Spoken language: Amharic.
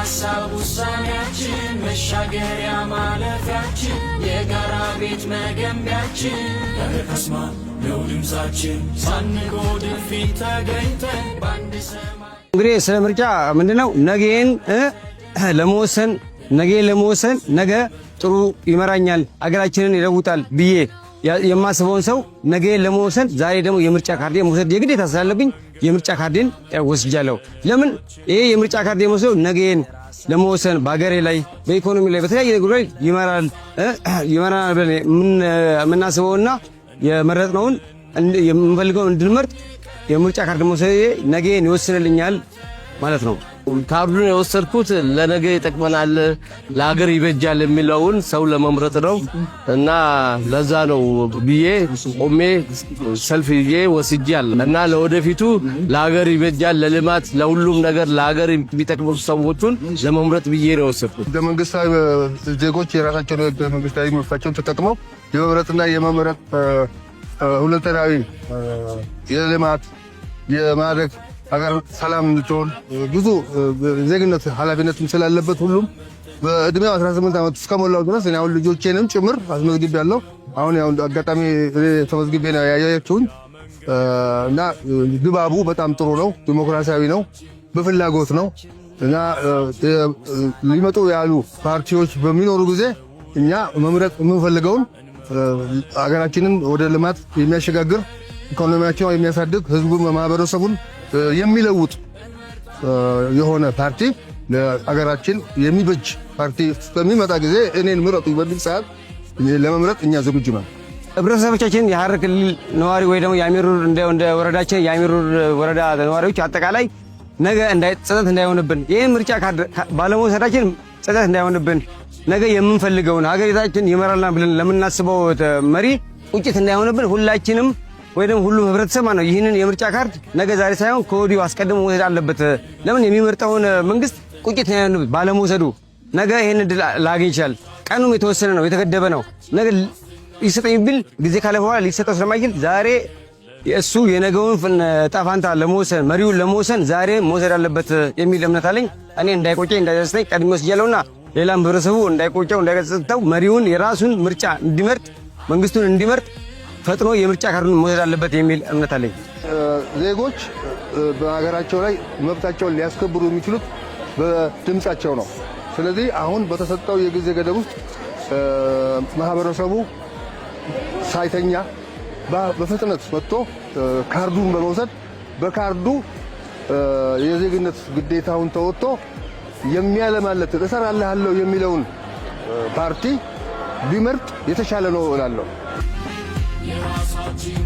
የሀሳብ ውሳኔያችን፣ መሻገሪያ ማለፊያችን፣ የጋራ ቤት መገንቢያችን፣ ያለ ካስማ ነው ድምፃችን፣ ሳንጎድል ፊት ተገኝተን በአንድ ሰማይ። እንግዲህ ስለ ምርጫ ምንድነው? ነገን ለመወሰን፣ ነገ ጥሩ ይመራኛል፣ አገራችንን ይለውጣል ብዬ የማስበውን ሰው ነገን ለመወሰን ዛሬ ደግሞ የምርጫ ካርዴን መውሰድ የግዴታ ስላለብኝ የምርጫ ካርዴን ወስጃለሁ። ለምን ይሄ የምርጫ ካርዴ የምወስደው ነገን ለመወሰን፣ በሀገሬ ላይ፣ በኢኮኖሚ ላይ፣ በተለያየ ነገር ላይ ይመራል ብለን የምናስበውና የመረጥነውን፣ የምንፈልገውን እንድንመርጥ የምርጫ ካርድ መውሰድ ነገን ይወስንልኛል ማለት ነው። ካርዱን የወሰድኩት ለነገ ይጠቅመናል፣ ለሀገር ይበጃል የሚለውን ሰው ለመምረጥ ነው እና ለዛ ነው ብዬ ቆሜ ሰልፍ ይዤ ወስጃለሁ እና ለወደፊቱ ለሀገር ይበጃል፣ ለልማት፣ ለሁሉም ነገር ለሀገር የሚጠቅሙ ሰዎቹን ለመምረጥ ብዬ ነው የወሰድኩት። ህገ መንግስታዊ ዜጎች የራሳቸውን ህገ መንግስታዊ መብታቸውን ተጠቅመው የመምረጥና የመመረጥ ሁለንተናዊ የልማት የማድረግ፣ ሀገር ሰላም እንድትሆን ብዙ ዜግነት ኃላፊነትም ስላለበት ሁሉም በእድሜው 18 ዓመት እስከሞላው ድረስ እኔ አሁን ልጆቼንም ጭምር አስመዝግቤያለሁ። አሁን ያው አጋጣሚ ተመዝግቤ ነው ያያችሁኝ እና ድባቡ በጣም ጥሩ ነው፣ ዲሞክራሲያዊ ነው፣ በፍላጎት ነው እና ሊመጡ ያሉ ፓርቲዎች በሚኖሩ ጊዜ እኛ መምረጥ የምንፈልገውን፣ ሀገራችንን ወደ ልማት የሚያሸጋግር፣ ኢኮኖሚያቸውን የሚያሳድግ፣ ህዝቡን ማህበረሰቡን የሚለውጥ የሆነ ፓርቲ፣ ለሀገራችን የሚበጅ ፓርቲ በሚመጣ ጊዜ እኔን ምረጡ በሚል ሰዓት ለመምረጥ እኛ ዝግጁ ነን። ህብረተሰቦቻችን፣ የሐረር ክልል ነዋሪ ወይ ደግሞ የአሚሩር እንደ ወረዳችን የአሚሩር ወረዳ ነዋሪዎች አጠቃላይ ነገ ጸጸት እንዳይሆንብን፣ ይህን ምርጫ ካርድ ባለመውሰዳችን ጸጸት እንዳይሆንብን፣ ነገ የምንፈልገውን ሀገሪታችን ይመራልናል ብለን ለምናስበው መሪ ቁጭት እንዳይሆንብን፣ ሁላችንም ወይ ደግሞ ሁሉም ህብረተሰብ ማለት ነው ይህንን የምርጫ ካርድ ነገ ዛሬ ሳይሆን ከወዲሁ አስቀድሞ መውሰድ አለበት። ለምን የሚመርጠውን መንግስት ቁጭት እንዳይሆንብን ባለመውሰዱ ነገ ይህን እድል ላገኝ ይችላል። ቀኑም የተወሰነ ነው፣ የተገደበ ነው። ነገ ይሰጠኝ ቢል ጊዜ ካለፈ በኋላ ሊሰጠው ስለማይችል ዛሬ እሱ የነገውን ዕጣ ፈንታ ለመወሰን፣ መሪውን ለመወሰን ዛሬ መውሰድ አለበት የሚል እምነት አለኝ። እኔ እንዳይቆጨኝ እንዳይጸጽተኝ ቀድሜ ወስጃለሁና ሌላም ህብረተሰቡ እንዳይቆጨው እንዳይጸጽተው መሪውን የራሱን ምርጫ እንዲመርጥ፣ መንግስቱን እንዲመርጥ ፈጥኖ የምርጫ ካርዱን መውሰድ አለበት የሚል እምነት አለኝ። ዜጎች በሀገራቸው ላይ መብታቸውን ሊያስከብሩ የሚችሉት በድምፃቸው ነው። ስለዚህ አሁን በተሰጠው የጊዜ ገደብ ውስጥ ማህበረሰቡ ሳይተኛ በፍጥነት መጥቶ ካርዱን በመውሰድ በካርዱ የዜግነት ግዴታውን ተወጥቶ የሚያለማለትን፣ እሰራልሃለሁ የሚለውን ፓርቲ ቢመርጥ የተሻለ ነው እላለሁ። የራሳችን